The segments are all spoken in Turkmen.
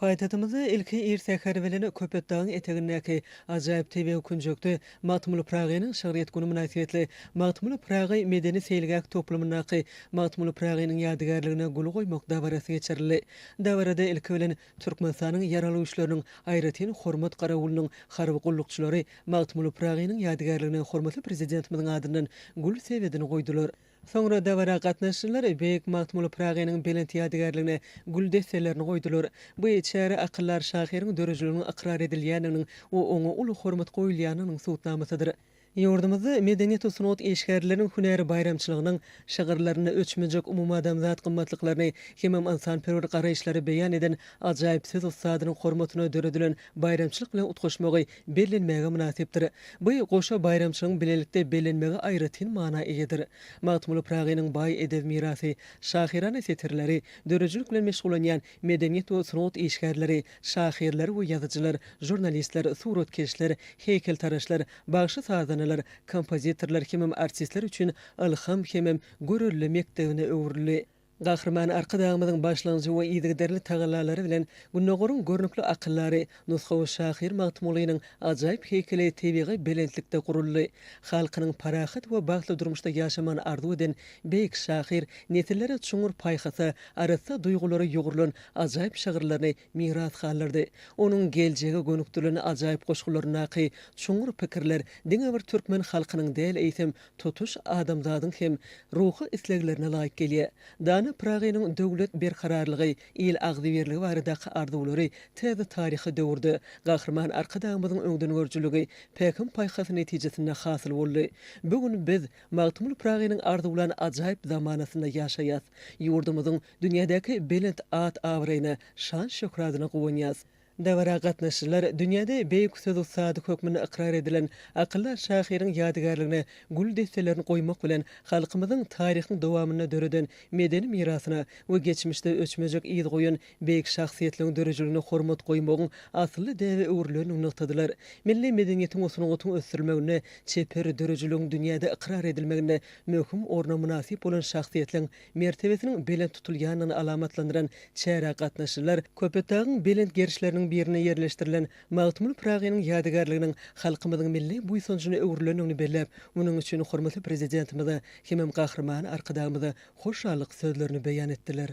Paýtagtymyzda ilki ir säher bilen Köpetdagyň etegindäki ajaýyp tebigy künjekde Magtymguly Pyragynyň şygryýet güni mynasybetli Magtymguly Pyragy medeni-seýilgäh toplumyndaky Magtymguly Pyragynyň ýadygärligine gül goýmak dabarasy geçirildi. Dabarada ilki bilen Türkmenistanyň Ýaragly Güýçleriniň Aýratyn hormat garawulynyň harby gullukçylary Magtymguly Pyragynyň ýadygärligine hormatly Prezidentimiziň adyndan gül sebedini goýdular. Soňra dabara gatnaşyjylar beýik Magtymguly Pyragynyň belent ýadygärligine gül desselerini goýdular. Bu çäre akyldar şahyryň döredijiliginiň ykrar edilýändiginiň we oňa uly hormat goýulýandygynyň subutnamasydyr. Ýurdumyzda medeniýet we sungat işgärleriniň hünär baýramçylygynyň şygyrlarynda öçmejek umumadamzat gymmatlyklaryny hemem ynsanperwer garaýyşlary beýan eden ajaýyp söz ussadynyň hormatyna döredilen baýramçylyk bilen utgaşmagy bellenmäge mynasypdyr. Bu goşa baýramçylygyň bilelikde bellenmegi aýratyn mana eýedir. Magtymguly Pyragynyň baý edebi mirasy, şahyrana setirleri, döredijilik bilen meşgullanýan medeniýet we sungat işgärleri, şahyrlar we ýazyjylar, žurnalistler, suratkeşler, heýkeltaraşlar, bagşy-sazandalar, kompozitorlar hemem artistler üçin ylham hemem görelde mekdebine öwrüldi. Gahryman Arkadagymyzyň başlangyjy we yzygiderli tagallalary bilen Gündogaryň görnükli akyldary, nusgawy şahyr Magtymgulynyň ajaýyp heýkeli tebigy belentlikde guruldy. Halkynyň parahat we bagtly durmuşda ýaşamagyny arzuw eden beýik şahyr nesillere çuňňur paýhasa, arassa duýgulara ýugrulan ajaýyp şygyrlaryny miras galdyrdy. Onuň geljege gönükdirilen ajaýyp goşgularyndaky çuňňur pikirler diňe bir türkmen halkynyň däl, eýsem, tutuş adamzadyň hem ruhy isleglerine laýyk gelýär. Dana Pyragynyň döwlet berkararlygy, il agzybirligi baradaky arzuwlary täze taryhy döwürde Gahryman Arkadagymyzyň öňdengörüjiligi, pähim-paýhasy netijesinde hasyl boldy. Bu gün biz Magtymguly Pyragynyň arzuwlan ajaýyp zamanasynda ýaşaýas. Ýurdumyzyň dünýädäki belent at-abraýyna, şan-şöhratyna guwanýas. Dabara gatnaşyjylar dünýäde beýik söz ussady hökmünde ykrar edilen akyldar şahyryň ýadygärligine gül desselerini goýmak bilen, halkymyzyň taryhyň dowamynda döreden medeni mirasyna we geçmişde öçmejek yz goýan beýik şahsyýetleriň döredijiligine hormat goýmagyň asylly däbe öwrülendigini nygtadylar. Milli medeniýetiň we sungatyň ösdürilmeginde, çeper döredijiligiň dünýäde ykrar edilmeginde möhüm orna mynasyp bolan şahsyýetleriň mertebesiniň belent tutulýandygyny alamatlandyran çärä gatnaşyjylar Köpetdagyň belent gerişleriniň birinde ýerleşdirilen Magtymguly Pyragynyň ýadygärliginiň halkymyzyň milli buýsanjyna öwrülendigini belläp, munuň üçin hormatly Prezidentimize hemem Gahryman Arkadagymyza hoşallyk sözlerini beýan etdiler.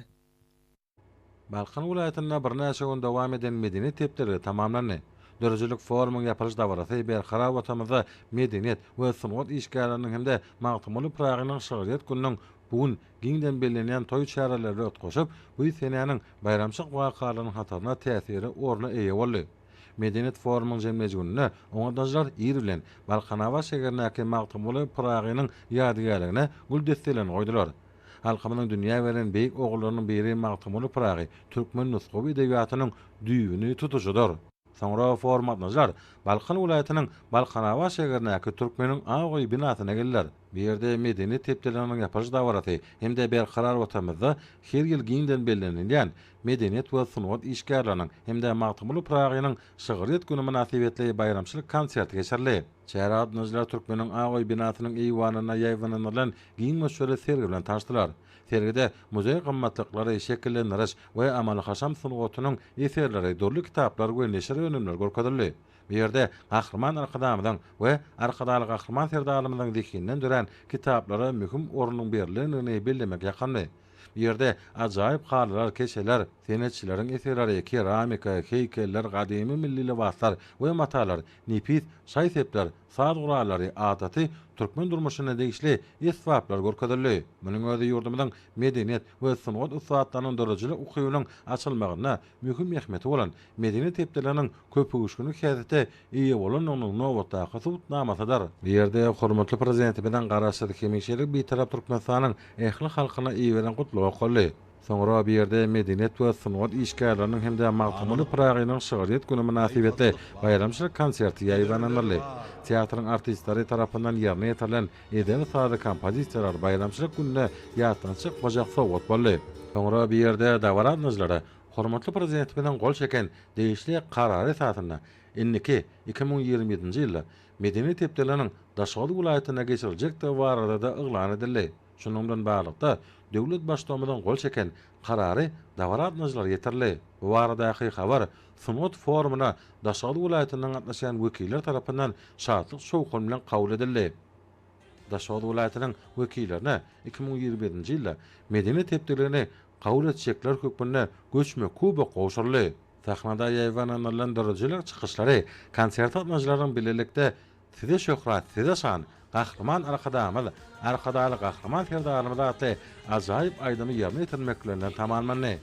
Balkan welaýatynda birnäçe gün dowam eden medeniýet hepdeligi tamamlandy. Döredijilik forumyň ýapylyş dabarasy Berkarar Watanymyzda medeniýet we sungat işgärleriniň hem-de Magtymguly Pyragynyň şygryýet gününiň bu gün giňden bellenýän toý çäreleri bilen utgaşyp, bu senäniň baýramçylyk wakalarynyň hatarynda täsirli orna eýe boldy. Medeniýet forumyň jemleýji gününde oňa ir bilen Balkanabat şägerindäki Magtymguly Pyragynyň ýadygärligine gül desselerini goýdular. Halkymyzyň dünýä beren beýik ogullarynyň biri Magtymguly Pyragy türkmen nusgawy edebiýatynyň düýbüni tutujydyr. Soňra forum gatnaşyjylar Balkan welaýatynyň Balkanabat şägerindäki Türkmeniň ak öýi binasyna geldiler. Bu ýerde medeniýet hepdeliginiň ýapylyş dabarasy hem-de Berkarar Watanymyzda her ýyl giňden bellenilýän Medeniýet we sungat işgärleriniň hem-de Magtymguly Pyragynyň şygryýet güni mynasybetli baýramçylyk konserti geçirildi. Çärä gatnaşyjylar Türkmeniň ak öýi binasynyň eýwanynda ýaýbaňlandyrylan giň möçberli sergi bilen tanyşdylar. Sergide muzeý gymmatlyklary, şekillendiriş we amaly-haşam sungatynyň eserleri, dürli kitaplar we neşir önümleri görkezildi. Bu ýerde Gahryman Arkadagymyzyň we Arkadagly Gahryman Serdarymyzyň zehininden dörän kitaplara möhüm ornuň berlendigini bellemek ýakymly. Bu ýerde ajaýyp halylar, keçeler, senetçileriň eserleri, keramika, heýkeller, gadymy milli lybaslar we matalar, nepis şaý-sepler, saz gurallary, adaty türkmen durmuşyna degişli esbaplar görkezildi. Munuň özi ýurdumyzyň medeniýet we sungat ussatlarynyň döredijilik ukybynyň açylmagynda möhüm ähmiýeti bolan medeniýet hepdeliginiň köpöwüşginli häsiýete eýe bolandygynyň nobatdaky subutnamasydyr. Bu ýerde hormatly Prezidentimiziň Garaşsyz, hemişelik Bitarap Türkmenistanyň ähli halkyna iberen Gutlagy okaldy. Soňra bu ýerde medeniýet we sungat işgärleriniň hem-de Magtymguly Pyragynyň şygryýet güni mynasybetli baýramçylyk konserti ýaýbaňlandyryldy. Teatryň artistleri tarapyndan ýerine ýetirilen edebi-sazly kompozisiýalar baýramçylyk gününe ýatdan çykmajak sowgat boldy. Soňra bu ýerde dabara gatnaşyjylara hormatly Prezidentimiziň gol çeken degişli Karary esasynda indiki 2027-nji ýylda Medeniýet hepdeliginiň Daşoguz welaýatynda geçiriljekdigi barada-da yglan edildi. Şunuň bilen baglylykda, döwlet Baştutanymyzyň gol çeken Karary dabara gatnaşyjylara ýetirildi. Bu baradaky habar sungat forumyna Daşoguz welaýatyndan gatnaşýan wekiller tarapyndan şatlyk-şowhun bilen kabul edildi. Daşoguz welaýatynyň wekillerine 2021-nji ýylda Medeniýet hepdeligini kabul etjekler hökmünde göçme kubok gowşuryldy. Sahnada ýaýbaňlanylan döredijilik çykyşlary konserte gatnaşyjylaryň bilelikde Size şöhrat, size şan, Gahryman Arkadagymyz, Arkadagly Gahryman Serdarymyz atly ajaýyp aýdymy ýerine ýetirmeklerinden tamamlandy.